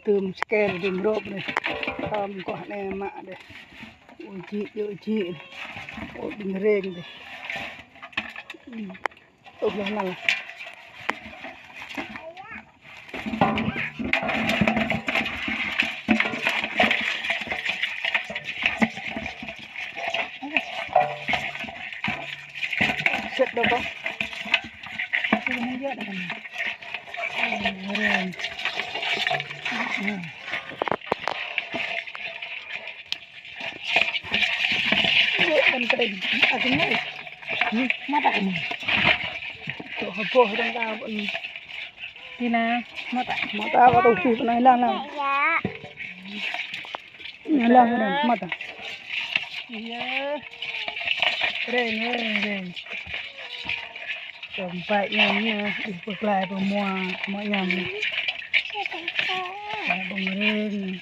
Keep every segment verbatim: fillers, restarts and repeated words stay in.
Tơm skel, tơm rơ̆p anai. Khŏm kơh anai mă dih. Ôi jĭ, ôi jĭ. Ôi ƀing reng dih. Ơ, lăng lăng. Sĭt đôč kơ. Sĭt đôč kơ. Ơ, ơ. Ơ, kan kering. Aku ni. Ni, mata aku ni. Tuh, heboh dong kau ni. Tina, mata. Mata apa tuh? Tuh, pernah hilang, hilang. Hilang, hilang, mata. Iya. Kering, kering, kering. Tơm pai ñam anai, ih, pơklaih pơmua, mă ñam anai. Pai ƀơ̆ng reng.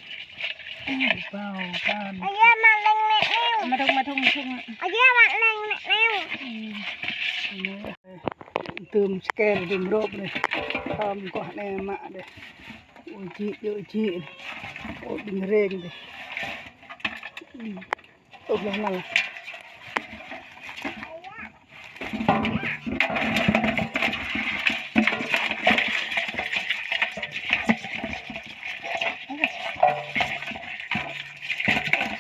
Ih, pao kan. Ayah, mă leng nek neo. Mă dong, mă dong, mă dong. Ayah, mă leng nek neo. Hmm. Tơm skel, tơm rơ̆p anai. Khŏm kơh anai mă dih. Ôi jĭ, ôi jĭ. Ôi ƀing reng dih. Hmm. Ơ, lăng lăng.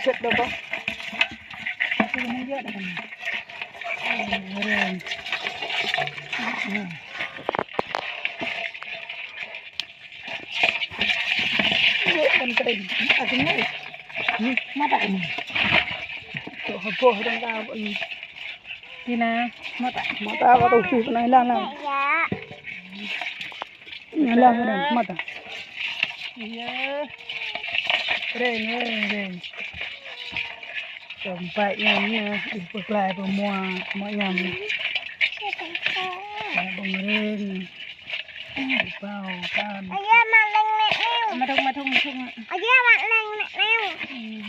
Sĭt đôč kơ. Sĭt đôč kơ. Ơ, kan kering. Aku ni. Ni, mata aku ni. Tuh, heboh dong kau ni. Tina, mata. Mata apa tuh? Tuh, pernah hilang, hilang. Hilang, hilang, mata. Iya. Kering, kering, kering. Tơm pai ñam anai, ih, pơklaih pơmua, mă ñam anai. Pai ƀơ̆ng reng. Ih, pao kan. Ayah, mă leng nek neo. Mă dong, mă dong, mă dong. Ayah, mă leng nek neo. Hmm.